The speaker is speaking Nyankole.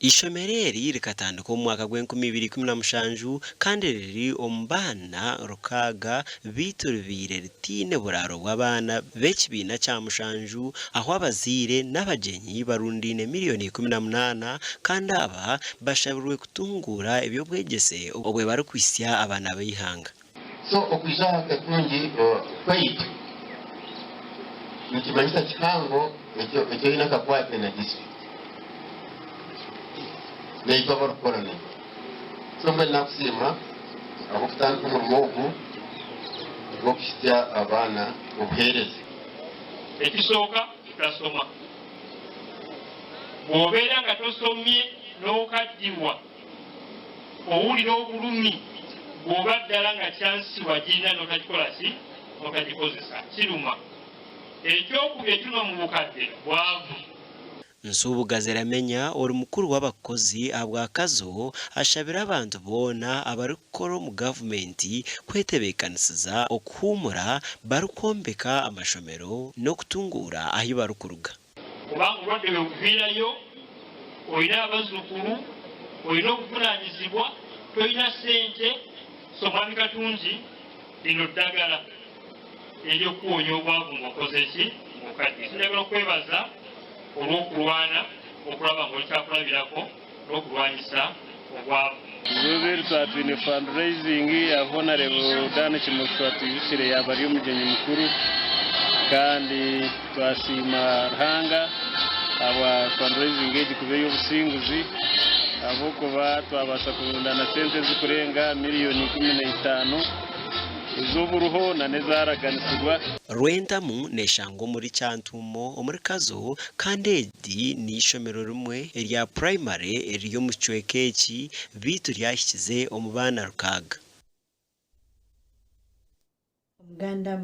Eishomero eri rikatandika omu mwaka gw'enkumi ibiri ikumi na mushanju kandi riri omu baana rukaaga beitu ribaire ritaine buraaro bw'abaana b'ekibiina kya mushanju ahu abazaire n'abagyenyi barundaine miriyoni 18 kandi aba bashabirwe kutunguura eby'obwegyese obwe barikuhitsya abaana b'eihanga. So okwija aha Katungi kwaitu nikimanyisa kihango ekyo eki oine akakwate na district naitwe abarikukora naiwe. So mbwenu nakusiima ahabw'okutandika omurimo ogu gw'okuhitsya abaana obuheereza. Ekisooka tutasoma. Bw'obeera nga tosomye n'okaddiwa owulira obulumi bw'oba ddala nga chance wagirina n'otagikola ki? N'otagikozesa. Kiruma. Ekyokubiri ekiruma mu bukadde bwavu. Nsubuga Ziramenya ori mukuru w'abakozi ahabwa Kazo ashabire abantu boona abarikukora omu gavumenti kwetebeekanisiza okuhuumura barikwombeka amashomero n'okutunguura ahi barikuruga. Kubanga obulwadde bwekuviirayo, olina abazzukulu, olina obuvunanyizibwa, tolina ssente, so Mwami Katungi lino ddagala ery'okukuwonya obwavu ng'okoze ki? Ng'okaddiye. So njagala okukwebaza olw'okulwana okulaba ng'oli kyakulabirako n'okulwanyisa obwavu. Izooba eri twaba twine fundraising ya Honarebo Dan Kimosho Atwijukire yaaba ari omugyenyi mukuru kandi twasiima Ruhanga ahabwa fundraising egi kuba ey'obusinguzi ahabw'okuba twabaasa kurundaana sente ezikurenga miriyoni 15. Ez'oburuho na n'ezaaraganisibwa. Rwentamu neeshangwa omuri Kyantuumo omuri Kazo kandi eri n'eishomero rimwe erya purayimare eriri omu kicweka eki beitu ryahikize omu baana rukaaga. Omuganda.